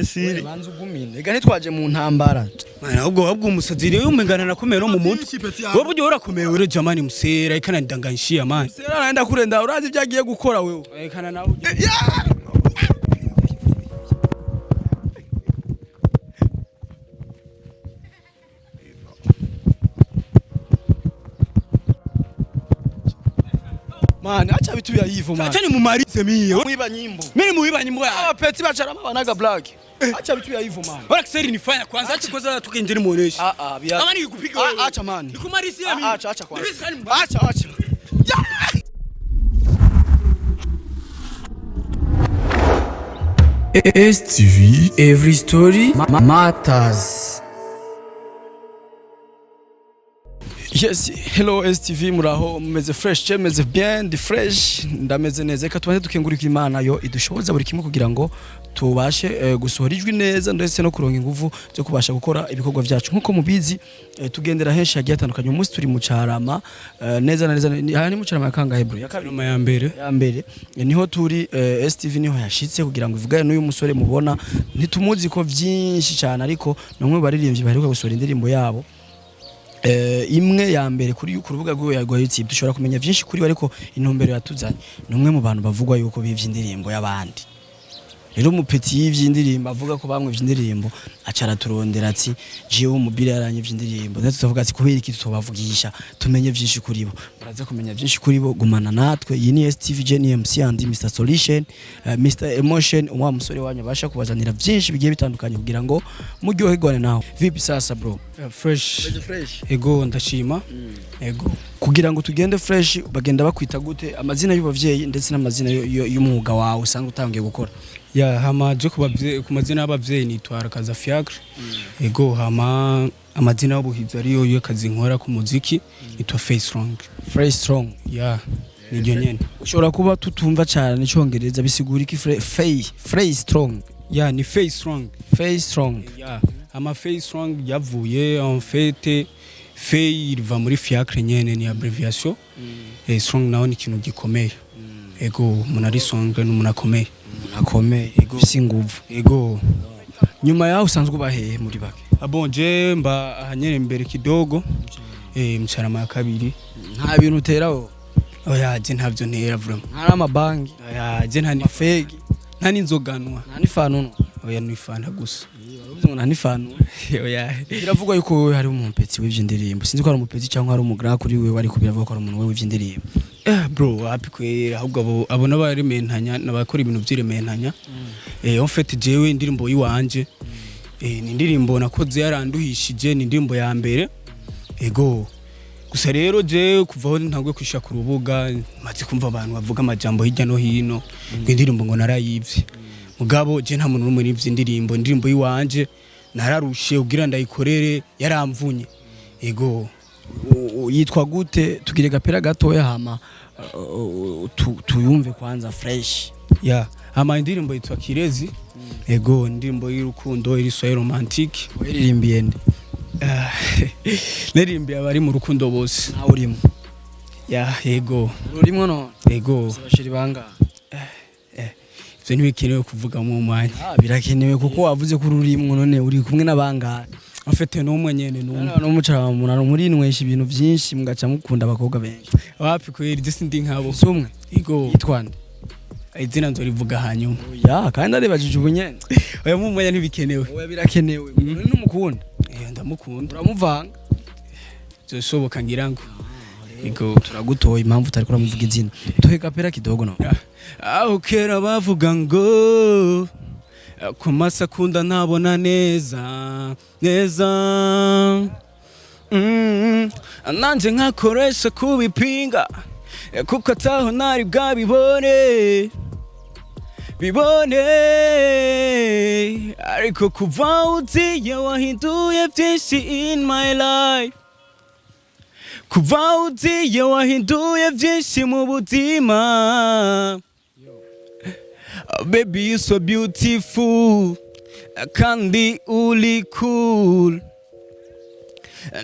Siri. Banza ugumine. Ega ntitwaje mu ntambara. Mana, ahubwo umusazi rero umengana nakomeye no mu mutwe. Wewe buryo urakomeye wewe jamani, msera ikana ndanganshia man. Sera naenda kurenda, urazi ibyo agiye gukora wewe. Ikana nawe. Man, acha vitu vya hivyo man. Acha nimumalize mie. Muiba nyimbo. Mimi muiba nyimbo ya. Aba peti bacharama banaga black. Acha vitu vya hivyo man. Wala kiseri nifanya kwanza, acha kwanza tuke nje nimuoneshe. Ah ah, bia. Ama nikikupiga wewe. Ah, acha man. Nikumalizie mimi. Ah, acha acha kwanza. Mimi sasa ni Acha acha. STV Every Story Matters. Yes, hello STV, muraho, mumeze fresh, je meze bien, ndi fresh, ndameze neza. Reka tubanze dukengurika Imana yo idushoboza buri kimwe kugira ngo tubashe gusohora ijwi neza ndetse no kuronka inguvu zo kubasha gukora ibikorwa vyacu. Nkuko mubizi, tugendera henshi hagiye hatandukanye. Umunsi turi mu Carama, neza na neza aha ni mu Carama ya kangahe bro? Ya kabiri. Nyuma ya mbere. Ya mbere. Niho turi, STV niho yashitse kugira ngo ivugane n'uyu musore mubona. Ntitumuzi ko vyinshi cyane, ariko ni umwe mu baririmbyi baheruka gusohora indirimbo yabo imwe ya mbere kuri ku rubuga rwiwe rwa YouTube. Dushobora kumenya vyinshi kuri we, ariko intumbero yatuzanye ni umwe mu bantu bavugwa yuko bivye indirimbo y'abandi. Rero umupeti yivye indirimbo, avuga ko bamwivye indirimbo, aca araturondera ati jewe umubiri yaranyivye indirimbo. Ndetse tuvuga ati kubera iki tutobavugisha tumenye vyinshi kuri bo? Muraza kumenya vyinshi kuri bo, gumana natwe. Iyi ni STV, Jenny MC and Mr Solution, Mr Emotion, wa musore wanyu abasha kubazanira vyinshi bigiye bitandukanye kugira ngo muryoherwane. Nawe vipi sasa bro? Fresh. Ego, ndashima. Ego. Kugira ngo tugende fresh, bagenda bakwita gute? Amazina y'abavyeyi ndetse n'amazina y'umwuga wawe usanzwe utangiye gukora. Ya, hama je ku mazina y'abavyeyi nitwa Rakaza Fiacre. Ego, hama amazina y'ubuhizi ariyo y'akazi nkora ku muziki nitwa Face Strong. Fresh Strong. Ya, niryo nyene. Ushobora kuba tutumva cyane icyongereza, bisigura iki Frey Strong? Ya, ni Face Strong. Frey Strong. Ya, ama Face Strong yavuye en fait Fey riva muri Fiacre nyene, ni abbreviation. Strong naho ni ikintu gikomeye. Ego, umuntu ari strong ni umuntu akomeye. Umuntu akomeye, ufise inguvu. Ego. Nyuma yaho usanzwe uba hehe muri bake? Abo je mba ahanyere imbere kidogo. Mcarama ya kabiri. Nta bintu utera wowe? Oya, je ntavyo ntera vraiment. Nta n'amabanki? Oya, je nta ni amafegi? Nta n'inzoganwa. Nta n'ifanunwa? Oya, nifanta gusa. Baravuze ngo nta n'ifanunwa. Oya. Biravugwa yuko wowe hari umupetsi w'ivyo ndirimbo. Sinzi ko ari umupetsi cyangwa ari umugra kuri wewe, ariko biravugwa ko ari umuntu wewe w'ivyo ndirimbo. Bro, wapi kwera, ahubwo abo n'abarementanya, n'abakora ibintu vy'irementanya. En fait jewe indirimbo yiwanje ni indirimbo nakoze yaranduhishije, ni indirimbo ya mbere. Ego. Gusa rero je kuva aho ntangwe kwishaka ku rubuga, maze kumva abantu bavuga amajambo hirya no hino ngo indirimbo ngo narayivye. Mugabo je nta muntu n'umwe nivye indirimbo, indirimbo yiwanje nararushe kugira ndayikorere, yaramvunye. Ego. Yitwa gute? Tugire gapera gatoya hama tuyumve kwanza fresh. Ya, ama indirimbo yitwa Kirezi. Ego, indirimbo y'urukundo iri soye romantique. Wayiririmbiye nde? Ah, naririmbiye abari mu rukundo bose. Nawe urimo? Ya, ego. Urimo no? Ego. Abashiri bangahe? Ivyo ntibikenewe kuvuga mu mwanya. Ah, birakenewe kuko wavuze ko ururimwo, none uri kumwe n'abangahe? Afite n'umwe nyene, n'umwe. None umucara umuntu murinywesha ibintu byinshi mugaca mukunda abakobwa benshi. Wapi kweri, je sindi nkabo. Si umwe? Ego. Yitwa nde? Izina nzorivuga hanyuma. Ya, kandi aribajije ubu nyene. Oya, mu mwanya ntibikenewe. Oya, birakenewe. None numukunda? Ndamukunda. Uramuvanga? Vyoshoboka ngira ngo. Ego. Turagutoye impamvu utariko uramuvuga izina. Tuhe gapera kidogo no. Aho kera bavuga ngo ku maso akunda ntabona neza neza, nanje nkakoresha kubipinga kuko ataho ntari bwabibone bibone, ariko kuva uziye wahinduye byinshi in my life, kuva uziye wahinduye byinshi mu buzima. Oh, baby, you so beautiful kandi uri cool,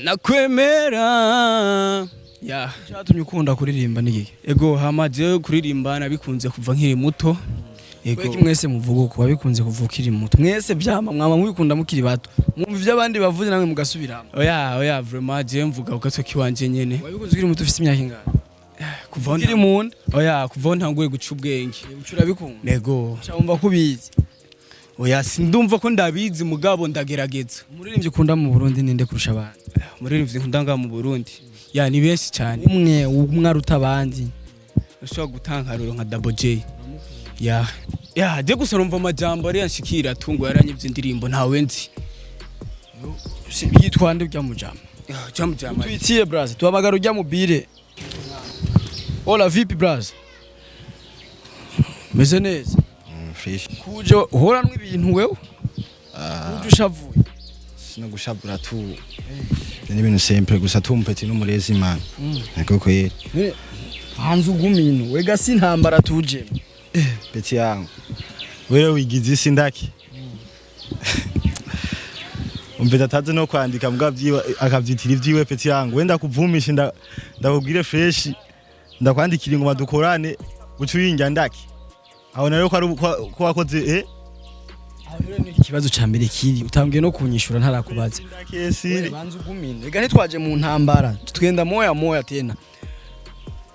nakwemera, yeah. Cyatumye ukunda kuririmba ni iki? Ego, hama jewe kuririmba nabikunze kuva nkiri muto. Yego. Kweki mwese muvuga uko wabikunze kuva ukiri muto, mwese vyama mwama mubikunda mukiri bato, mwumva ivyo abandi bavuze namwe mugasubiramo? Oya, oya, vraiment je mvuga ku gatwe kiwanje nyene. Wabikunze ukiri muto, ufise imyaka ingana? Kuva aho Ukiri munda? Oya, kuva aho ntanguye guca ubwenge. Uca urabikunda? Ego. Uca wumva ko ubizi? Oya, sindumva ko ndabizi, mugabo ndagerageza. Umuririmbyi ukunda mu Burundi ninde kurusha abandi? Umuririmbyi nkunda ngaha mu Burundi, ya, ni benshi cyane. Umwe, umwe aruta abandi. Ushobora gutanga akarorero nka Double J. Ya, je gusa numva amajambo ari yanshikira tungo yaranyivye indirimbo, ntawe nzi. Yitwa nde urya mujama? Ya, jam jam. Tuitie braza, tuhamagara urya mubire. Hola, vipi braza? Meze neza. Fresh. Kuje uhoranwa ibintu wewe? Kuje ushavuye? Sino gushabura tu, ni ibintu simple gusa tu, mpeti n'umurezi man. Niko kweli. Hanze ugumino wega, si intambara tuje. Petit yangu. Wewe wigize isi ndaki. Umpeta atazi no kwandika mbwa vyiwe akavyitira ivyiwe. Petit yangu, wenda kuvumisha, ndakubwire fresh, ndakwandikira ingoma dukorane, uca uyinjya ndaki. Aho nayo ko ari ko wakoze. Ikibazo ca mbere kiri utambwiye no kunyishura ntarakubaza. Ndaki esiri. Banza ugumino wega, ntitwaje mu ntambara, twenda moya moya tena.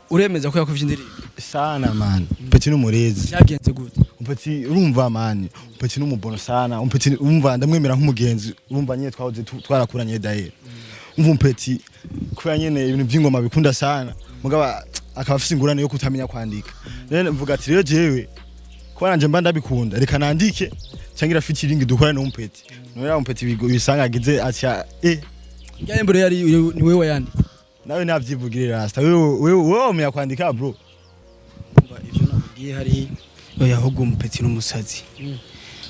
Uremeza ko yakuvye indirimbo? Sana man. Petit n'umurezi. Vyagenze gute? Umpeti urumva man, umpeti n'umubono sana, umpeti urumva ndamwemera nk'umugenzi, urumva nyine twahoze twarakuranye dahere. Umva umpeti kubera nyene ibintu by'ingoma bikunda sana, mugaba akaba afise ingurane yo kutamenya kwandika. Rero mvuga ati rero jewe kuba nanje mba ndabikunda, reka nandike cyangwa featuring dukorane n'umpeti. None umpeti bisanga agize ati Rya imbere yari ni wewe wayanditse? Nawe navyivugire rasta, wewe umenya kwandika bro. Umva ivyo nakubwiye hari. Oya, ahubwo umupeti n'umusazi,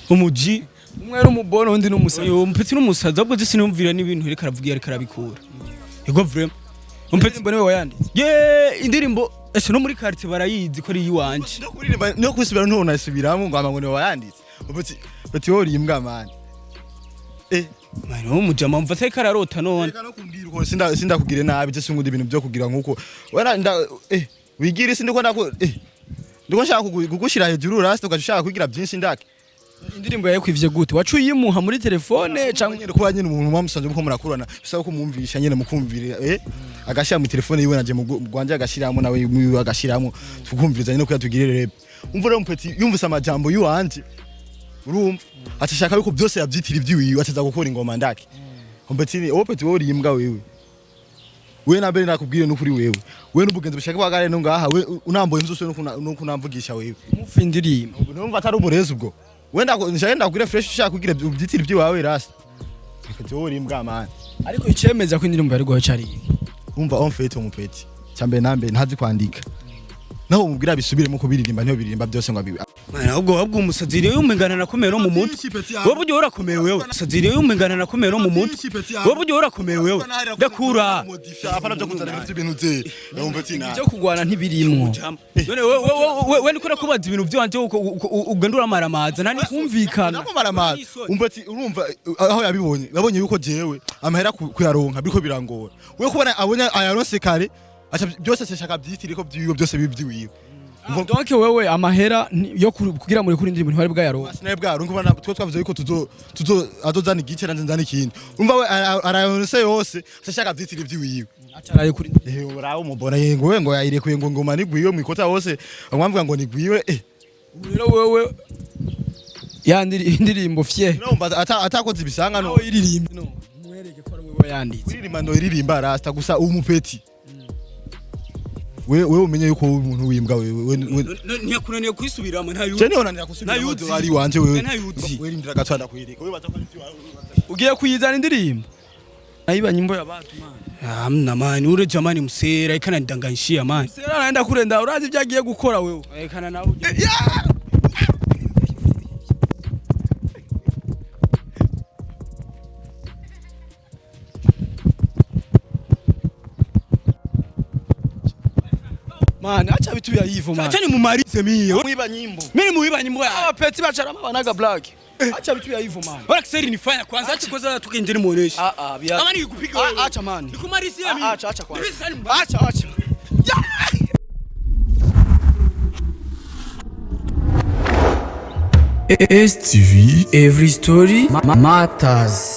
umuji. Umwe ari umubono, undi n'umusazi. Oya, umupeti n'umusazi, ahubwo je sinumvira n'ibintu ariko aravuga, ariko arabikura. Yego, vraiment umupeti. Indirimbo niwe wayanditse? Ye, indirimbo ese no muri quartier barayizi ko ari iwanje. No kuririmba no kusubira ntunasubiramo ngo ngo ni wayanditse. Umpeti, petit wowe uri imbwa man. Mwana w'umujama, mva atariko ararota none. Reka no kumbwira uko sindakugire nabi, je sinkunda ibintu byo kugira nkuko wera nda wigira isi ndiko ndako ndiko nshaka kugushira hejuru rasta, ugaca kugira byinshi ndake. Indirimbo yayikwivye gute? Wacuye uyimuha muri telefone canke? Nyene kuba nyene umuntu mwamusanze muko murakurana, bisaba ko mumvisha nyene mukumvira, agashira mu telefone yiwe, nanje mu gwanje agashiramo, nawe yiwe agashiramo, tukumviriza nyene kuya tugirire rap. Umva rero mpeti yumvise amajambo yuwanje, urumva atashaka yuko byose yabyitira iby'iwiwe, ataza gukora ingoma ndake. Mpeti ni wowe, petit wowe uri imbwa wewe. We na mbere nakubwiye n'ukuri, wewe we n'ubugenzi bushaka bwagare no ngaha, we unamboye inzu no kunamvugisha wewe. Mufa indirimbo. Numva atari umurezi ubwo. Wenda nshaka ndakubwire fresh, ushaka kugira ubyitira iby'iwawe rasta. Petit wowe uri imbwa man. Ariko icemeza ko indirimbo yari guha cari iki? Umva, en fait umupeti cyambere nambe ntazi kwandika, naho umubwira bisubiremo kubiririmba, niyo biririmba byose ngo abibi. Mwana, ahubwo umusazi rero umengana nakomeye no mu mutwe. Wowe buryo urakomeye wewe. Umusazi rero umengana nakomeye no mu mutwe. Wowe buryo urakomeye wewe. Ndakura. Apana byo kuzana ibintu by'ibintu bye umupeti na Ibyo kugwana ntibirimwo. None wewe niko nakubaza ibintu byanje ugenda uramaramaza nani? Kumvikana. Nako maramaza umupeti, urumva aho yabibonye, yabonye yuko jewe amahera kuyaronka biriko birangora, we kubona abonye ayaronse kare, aca byose ashaka byitire ko byiwe byose bibyiwiwe. Donc wewe amahera yo kugira muri kuri indirimbo ntibari bwayaronka? Sinaye bwa urumva na twe twavuze yuko tuzo azozana igice nanje nzana ikindi, urumva we arayaronse yose, ashaka byitire iby'iwiwe. Acaraye kuri indirimbo. Uraho umubona ngo we ngo yayirekuye ngo ngoma nigwiwe mwikota hose, amwamvuga ngo nigwiwe. Ubu rero wewe ya indirimbo fye Urumva atakoze ibisanga no nawe iririmbe no mwereke ko ari wewe wayanditse. Kuririmba ndo iririmba rasta, gusa umupeti we umenye yuko uri umuntu w'imbwa wewe Ntiyakunaniye kwisubiramo nta Je yuzi. niho nanira gusubira Ntayuzi. ari wanje wewe. Ntayuzi. We rindira gato ndakwereka wewe baza ko ari iwawe. Ugiye kuyizana indirimbo naiba nyimbo ya batu man. Amna man, ure jamani msera ikana ndanganshia man. Sera naenda kurenda, urazi ibyo agiye gukora wewe? Ikana nawe. Man, acha vitu vya hivyo man. Acha nimumalize mie. Mwiba nyimbo. Mimi muiba nyimbo ya. Aba peti bacharama banaga black. Acha vitu vya hivyo man. Wala kiseri nifanya kwanza, acha kwanza tuke nimuoneshe. Ah ah, bia. Ama nikupiga wewe. Ah, acha man. Nikumalizie mimi. Ah, acha acha kwanza. Mimi sasa ni Acha acha. Yeah! STV Every Story Matters.